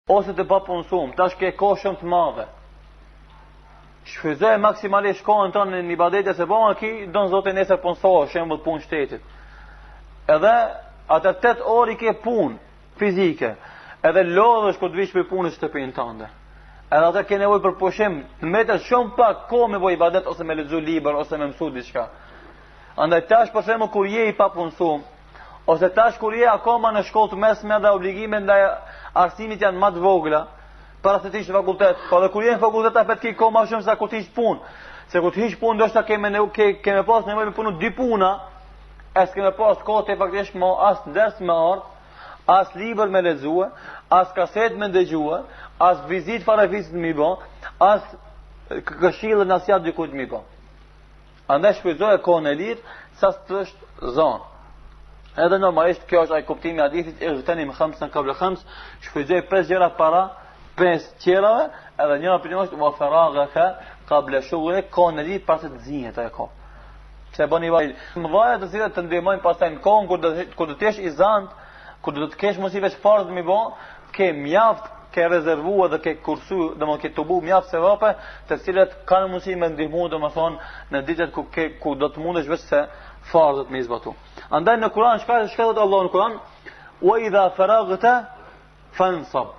Ose të papunësum, tash ke kohë shumë të madhe. Shfrytëzoje maksimalisht kohën tënde në ibadete se po ki don Zoti nesër punësohesh, shembull punë shtetit. Edhe atë 8 orë i ke punë fizike. Edhe lodhesh kur të vish prej punës në shtëpinë tënde. Edhe atë ke nevojë për pushim, të mbetet shumë pak kohë me bo ibadet ose me lexu libër ose me mësu diçka. Andaj tash për shembull kur je i papunësum, ose tash kur je akoma në shkollë të mesme dhe obligimet ndaj arsimit janë më të vogla, para se të hish në fakultet, po edhe kur je në fakultet apet ke kohë më shumë se kur të hish punë. Se kur të hish punë ndoshta ke me ke ke me pas nevojë me punu dy puna, e s'ke me pas kohë ti faktikisht më as ders me ardh, as libër me lexue, as kaset me ndëgjue, as vizitë farefisit me i bo, as këshillë nasihat dikujt me i bo. Andaj shfrytëzoje kohën e lirë sa të është zonë. Edhe normalisht kjo është ai kuptimi i hadithit ightenim khamsan qabla khams, shfrytëzoji pesë gjëra para pesë tjerave, edhe njëra prej tyre është wa faraghaka qabla shughlik, kohën e lirë para se të zihet ajo kohë. Pse bëni vaj? Mëdha të cilat të ndihmojnë pastaj në kohën kur do kur do të jesh i zant, kur do të kesh mundësi veç farz me bo, ke mjaft ke rezervu edhe ke kursu, domethënë ke tubu mjaft sevape, të cilat kanë mundësi me ndihmu, domethënë në ditët ku ke ku do të mundesh veç se farzet me i zbatu. Andaj në Kur'an çka çka thotë Allahu në Kur'an? Wa idha faragta fansab.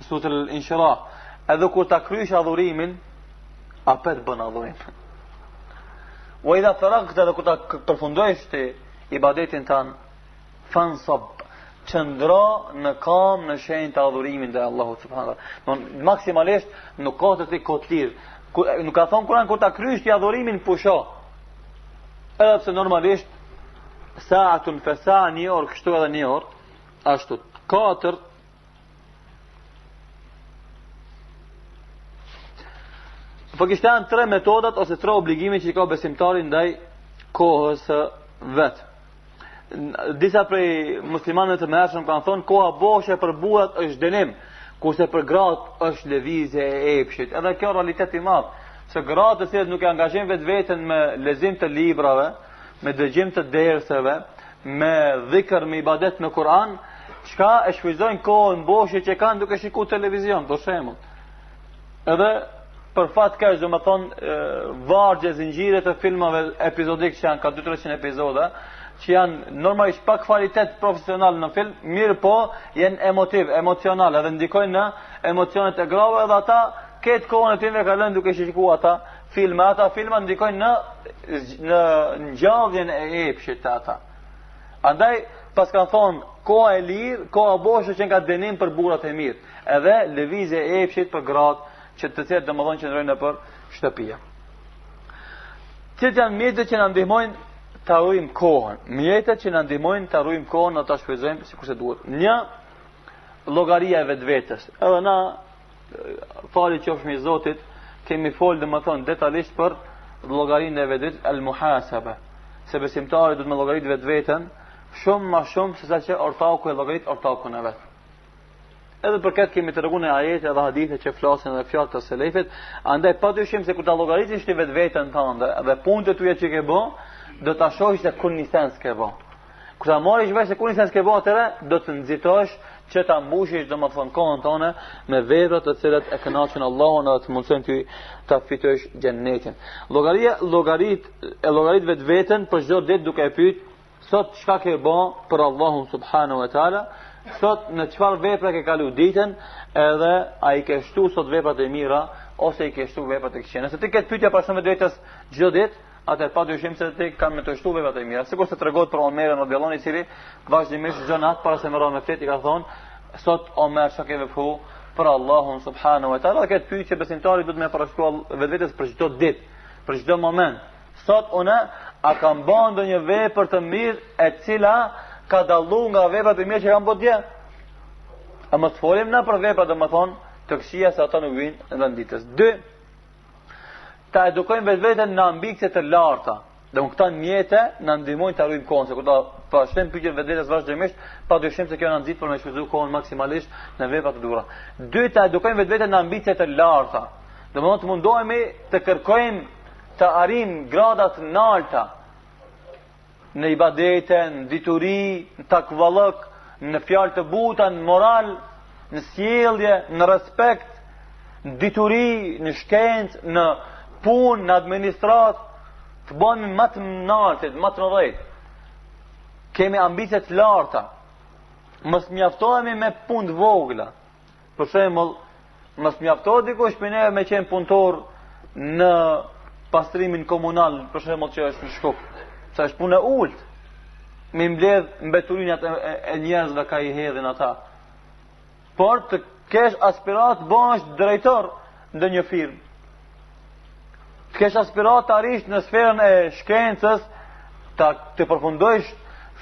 Surat al-Inshirah. Edhe kur ta krysh adhurimin, apet bën adhurim. Wa idha faragta edhe kur ta përfundojsh ti ibadetin tan, fansab qëndro në kam në shenjë të adhurimit ndaj Allahut subhanahu wa taala. Maksimalisht nuk ka të ti kohë të lirë. Nuk ka thonë Kur'an kur ta krysh ti adhurimin pusho. Edhe pse normalisht saatun fe sa një orë kështu edhe një orë ashtu. Katër Po kishte janë tre metodat ose tre obligime që i ka besimtari ndaj kohës së vet. Disa prej muslimanëve të mëhershëm kanë thonë koha boshe për burrat është dënim, kurse për gratë është lëvizje e epshit. Edhe kjo realitet i madh, se gratë të cilat nuk e angazhojnë vetveten me lexim të librave, me dëgjim të derseve, me dhikr, me ibadet me Kur'an, çka e shfrytëzojnë kohën boshe që kanë duke shikuar televizion, për shembull. Edhe për fat keq, domethënë, vargje zinxhire të filmave epizodik që janë ka 2-300 epizoda, që janë normalisht pa kvalitet profesional në film, mirëpo janë emotiv, emocional, edhe ndikojnë në emocionet e grave edhe ata këtë kohën e tyre kalojnë duke shikuar ata filma, ata filma ndikojnë në në ngjalljen e epshit te ata. Andaj pas kanë thonë koha e lirë, koha boshe qenka dënim për burrat e mirë. Edhe lëvizje e epshit për gratë që të cilat domethënë qëndrojnë nëpër shtëpia. Cilat janë mjetet që na ndihmojnë ta ruajmë kohën? Mjetet që na ndihmojnë ta ruajmë kohën dhe ta shfrytëzojmë sikurse duhet. Një llogaria e vetvetes. Edhe na falë qofshmi Zotit kemi fol domethënë detalisht për llogarinë e vetvetes el muhasebe. Se besimtari duhet me llogarit vetveten shumë më shumë se sa që ortaku e llogarit ortakun e vet. Edhe për këtë kemi tregu në ajete edhe hadithe që flasin edhe fjalë të selefit, andaj padyshim se kur ta llogaritësh ti vetveten tënde dhe punët e tua që ke bë, do ta shohësh se kurrnjë sen s'ke bë. Kur ta marrësh vesh se kurrnjë sen s'ke bë atëherë do të nxitosh që ta mbushësh domethënë kohën tënde me vepra të cilat e kënaqin Allahun dhe të mundësojnë ty ta fitosh xhennetin. Llogaria llogarit e llogarit vetveten për çdo ditë duke e pyet Sot çka ke bë për Allahun subhanahu wa taala? Sot në çfarë vepra ke kalu ditën? Edhe a i ke shtu sot veprat e mira ose i ke shtu veprat e këqija? Nëse ti këtë pyetje parashtron vetvetes çdo ditë, atëherë padyshim se ti kanë me të shtu veprat e mira. Sikurse tregohet për Omerin radiallahu i cili vazhdimisht çdo natë para se me ra me fjet i ka thonë sot Omer çka ke vepru për Allahun subhanahu wa taala? Këtë pyetje besimtari duhet me parashtru vetvetes për çdo ditë, për çdo moment. Sot unë a kam ba ndonjë vepër të mirë e cila ka dallu nga veprat e mira që kam bo dje? E mos folim na për vepra domethënë të këqija se ato nuk vijnë në rend ditës. Dy, ta edukojmë vetveten në ambicie të larta. Dhe këto mjete na ndihmojnë ta ruajmë kohën, se kur ta parashtrojmë pyetjen vetvetes vazhdimisht, padyshim se kjo na nxit për me shfrytëzu kohën maksimalisht në vepra të duhura. Dy, ta edukojmë vetveten në ambicie të larta. Domethënë të mundohemi të kërkojmë të arrijmë grada të nalta në ibadete, në dituri, në takvallëk, në fjalë të buta, në moral. në sjellje, në respekt, në dituri, në shkencë, në punë, në administratë, të bëhemi më të naltit, më të mëdhenjtë. Kemi ambicie të larta. Mos mjaftohemi me punë të vogla. Për shembull, mos mjaftohet dikush prej neve me qenë punëtor në pastrimin komunal, për shembull që është në Shkup. Se është punë e ulët. Me mbledh mbeturinat e, e, e njerëzve ka i hedhin ata. Por të kesh aspiratë bëhesh drejtor në një firmë. Të kesh aspiratë të arrish në sferën e shkencës, të, të përfundojsh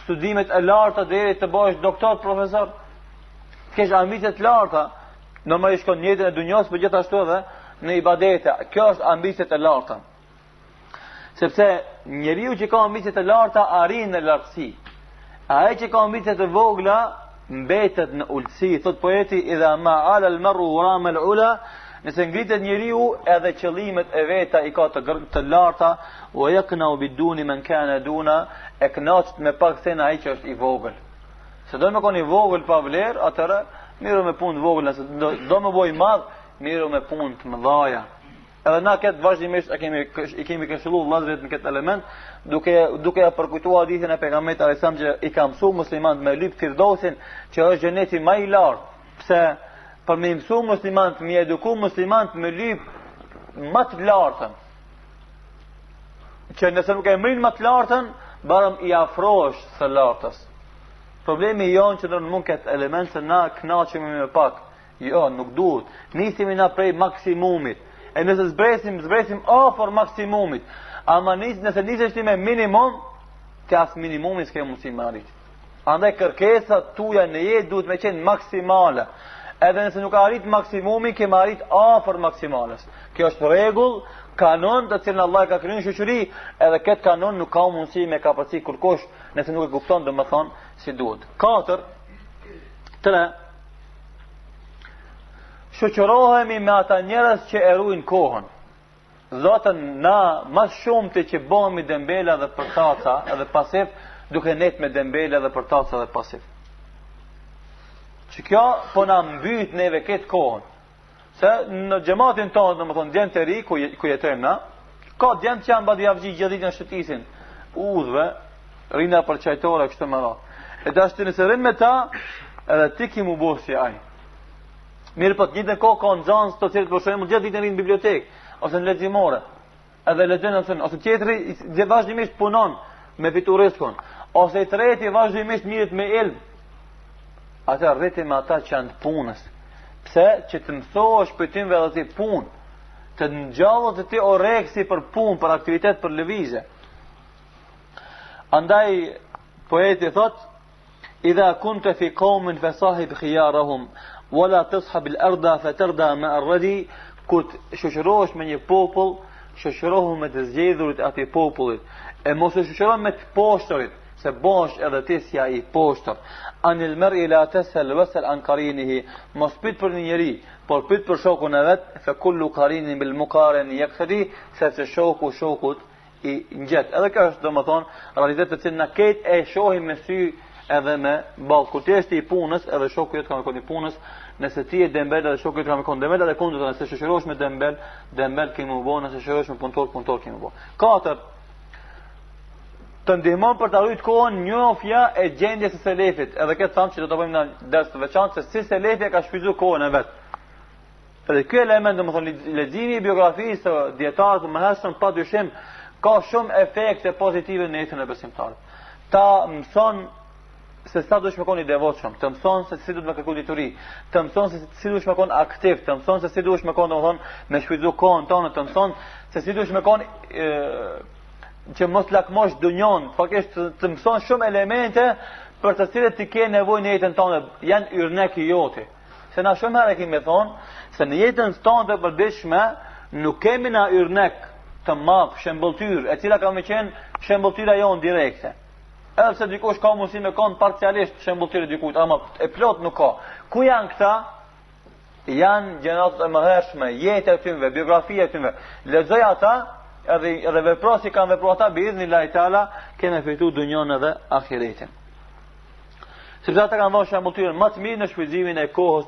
studimet e larta deri të bëhesh doktor, profesor. Të kesh ambicie të larta, normalisht shkon në jetën e dunjos, por gjithashtu edhe në ibadete. Kjo është ambiciet e larta. Sepse njeriu që ka ambicie të larta arrin në lartësi. Ai që ka ambicie të vogla mbetet në ulësi. Thot poeti idha ma ala al mar'u rama al ula, nëse ngritet njeriu edhe qëllimet e veta i ka të të larta, wa yaqna biduni man kana duna, e kënaqet me pak sene ai që është i vogël. Se do me kon i vogël pa vlerë, atëherë mirru me punë të vogël, nëse do, do me bo i madh, mirru me punë të mëdhaja. Edhe na këtë vazhdimisht e kemi i kemi këshilluar vëllezërit në këtë element, duke duke ja përkujtuar hadithin e pejgamberit alejhi selam që i ka mësuar muslimanët me lyp Firdausin, që është xheneti më i lartë. Pse për me mësu muslimanët, me eduku muslimanët me lyp më të lartën. Që nëse nuk e mrin më të lartën, barem i afrohesh së lartës. Problemi jonë qëndron mu n'këtë element se na kënaqemi me pak. Jo, nuk duhet. Nisemi na prej maksimumit. E nëse zbresim, zbresim afër maksimumit. Ama nis, nëse nisesh ti me minimum, ti as minimumin s'ke mundësi me arrit. Andaj kërkesat tuja në jetë duhet me qenë maksimale. Edhe nëse nuk arrit maksimumin, ke me arrit afër maksimales. Kjo është rregull, kanun të cilin Allah e ka kriju në shoqëri, edhe këtë kanun nuk ka mundësi me kapërcy kurkush, nëse nuk e kupton domethënë si duhet. 4 3 Shoqërohemi me ata njerëz që e ruajnë kohën. Zaten na ma s'shumti që bëhemi dembela dhe përtaca edhe pasiv, duke nejt me dembela dhe përtaca dhe pasiv. Që kjo po na mbyt neve këtë kohën. Se në xhematin tonë, domethënë, djemtë e ri, ku, ku jetojmë na, ka djem që janë badijavxhi gjithë ditën shëtisin, udhëve, rrinë nëpër çajtore, kështu me radhë. E tash ti nëse rrin me ta, edhe ti ki m'u bo si ai. Mirëpo të njëjtën kohë ka nxënës të cilët për shembull gjithë ditën rrinë në bibliotekë, ose në leximore, edhe lexojnë ose ose tjetri që vazhdimisht punon me fitu rriskun, ose i treti vazhdimisht mirret me ilm. Atëherë rri ti me ata që janë të punës. Pse që të mësohesh prej tynve edhe ti punë, të ngjallet te ti oreksi për punë, për aktivitet, për lëvizje. Andaj poeti thot Idha kunte fi qaumin fa sahib khiyarahum wala tashab al-arda fa tarda ma ar-radi kur të shoqërohesh me një popull shoqërohu me të zgjedhurit e atij popullit e mos u shoqëro me të poshtërit se bëhesh edhe ti si ai i poshtër anil mar'i la tasal wasal an qarinihi mos pyet për një njeri por pyet për shokun e vet fa kullu qarinin bil muqarin yaqtadi sepse shoku shokut i ngjet. Edhe kjo është domethënë realitet të cilin na krejt e shohim me sy edhe me ball. Kur ti je i punës, edhe shoku jot ka me kon i punës, nëse ti je dembel edhe shoku jot ka me kon dembel, edhe kundërta, nëse shoqërohesh me dembel, dembel ke m'u bo, nëse shoqërohesh me punëtor, punëtor ke m'u bo. Katër, të ndihmon për ta rujt kohën njohja e gjendjes së selefit. Edhe këtë thamë që do ta bëjmë në ders të veçantë se si selefi e ka shfrytzuar kohën e vet. Edhe ky element, domethënë leximi i biografisë së dijetarëve të mëhershëm pa dyshim ka shumë efekte pozitive në jetën e besimtarit. Ta mëson se sa duhesh me kon i devotshëm, të mëson se si duhet me kërku dituri, të mëson se si duhesh me kon aktiv, të mëson se si duhesh me kon, domethënë, me shfrytzu kohën tënde, të mëson se si duhesh me kon e, që mos lakmosh dunjon, faktikisht të, të mëson shumë elemente për të cilët ti ke nevojë në jetën tënde, janë yrnek i joti. Se na shumë herë kemi thonë se në jetën tonë të përditshme nuk kemi na yrnek të madh shembëlltyrë, e cila ka me qenë shembëlltyra jonë direkte. Edhe pse dikush ka mundësi me kon parcialisht shembëlltyrë dikujt, ama e plot nuk ka. Ku janë këta? Janë gjeneratat e mëhershme, jeta e tynve, biografia e tynve. Lexoj ata edhe edhe vepro si kanë vepruar ata bi idhnillahi teala, ke me fitu dunjon edhe ahiretin. Sepse ata kanë dhënë shembulltyrën më të mirë në shfrytëzimin e kohës.